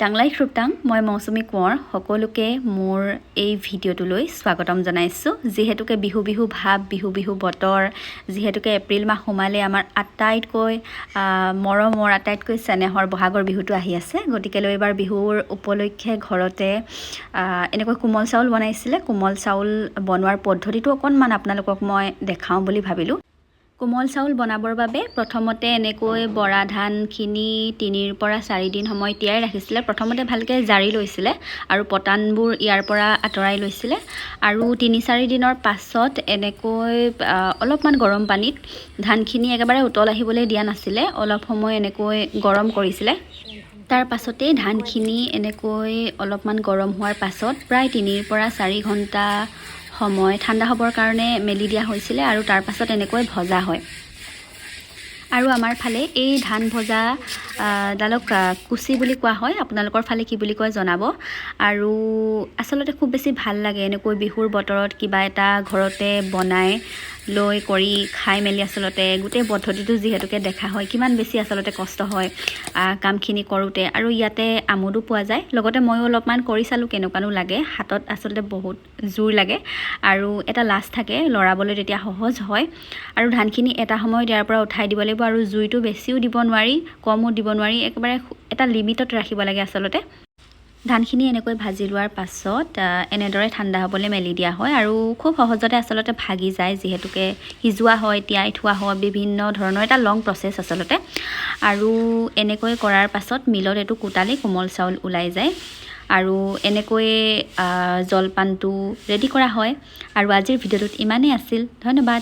টাংলাই খ্ৰুপটাং, মই মৌচুমী কোঁৱৰ সকলোকে মোৰ এই ভিডিঅ'টোলৈ স্বাগতম জনাইছোঁ। যিহেতুকে বিহু বিহু ভাৱ, বিহু বিহু বতৰ, যিহেতুকে এপ্ৰিল মাহ সোমালে আমাৰ আটাইতকৈ মৰমৰ, আটাইতকৈ চেনেহৰ বহাগৰ বিহুটো আহি আছে। গতিকেলৈ এইবাৰ বিহুৰ উপলক্ষে ঘৰতে এনেকৈ কোমল চাউল বনাইছিলে। কোমল চাউল বনোৱাৰ পদ্ধতিটো অকণমান আপোনালোকক মই দেখাওঁ বুলি ভাবিলোঁ। কোমল চাউল বনাবৰ বাবে প্ৰথমতে এনেকৈ বৰা ধানখিনি 3ৰ পৰা 4 দিন সময় তিয়াই ৰাখিছিলে। প্ৰথমতে ভালকৈ জাৰি লৈছিলে আৰু পতানবোৰ ইয়াৰ পৰা আঁতৰাই লৈছিলে আৰু 3-4 দিনৰ পাছত এনেকৈ অলপমান গৰম পানীত ধানখিনি একেবাৰে উতল আহিবলৈ দিয়া নাছিলে, অলপ সময় এনেকৈ গৰম কৰিছিলে। তাৰ পাছতেই ধানখিনি এনেকৈ অলপমান গৰম হোৱাৰ পাছত প্ৰায় 3ৰ পৰা 4 ঘণ্টা সময় ঠাণ্ডা হ'বৰ কাৰণে মেলি দিয়া হৈছিলে আৰু তাৰ পাছত এনেকৈ ভজা হয়। আৰু আমাৰ ফালে এই ধান ভজা ডালক কুচি বুলি কোৱা হয়। আপোনালোকৰ ফালে কি বুলি কয় জনাব। আৰু আচলতে খুব বেছি ভাল লাগে এনেকৈ বিহুৰ বতৰত কিবা এটা ঘৰতে বনাই লৈ কৰি খাই মেলি। আচলতে গোটেই পদ্ধতিটো যিহেতুকে দেখা হয়, কিমান বেছি আচলতে কষ্ট হয় কামখিনি কৰোঁতে আৰু ইয়াতে আমোদো পোৱা যায়। লগতে ময়ো অলপমান কৰি চালোঁ, কেনেকুৱানো লাগে। হাতত আচলতে বহুত জোৰ লাগে আৰু এটা লাজ থাকে, লৰাবলৈ তেতিয়া সহজ হয়। আৰু ধানখিনি এটা সময়ত ইয়াৰ পৰা উঠাই দিব লাগিব আৰু জুইটো বেছিও দিব নোৱাৰি, কমো দিব নোৱাৰি, একেবাৰে এটা লিমিটত ৰাখিব লাগে। আচলতে ধানখিনি এনেকৈ ভাজি লোৱাৰ পাছত এনেদৰে ঠাণ্ডা হ'বলৈ মেলি দিয়া হয় আৰু খুব সহজতে আচলতে ভাগি যায়, যিহেতুকে সিজোৱা হয়, তিয়াই থোৱা হয়, বিভিন্ন ধৰণৰ এটা লং প্ৰচেছ আচলতে। আৰু এনেকৈ কৰাৰ পাছত মিলত এইটো কুটালেই কোমল চাউল ওলাই যায় আৰু এনেকৈয়ে জলপানটো ৰেডি কৰা হয়। আৰু আজিৰ ভিডিঅ'টোত ইমানেই আছিল। ধন্যবাদ।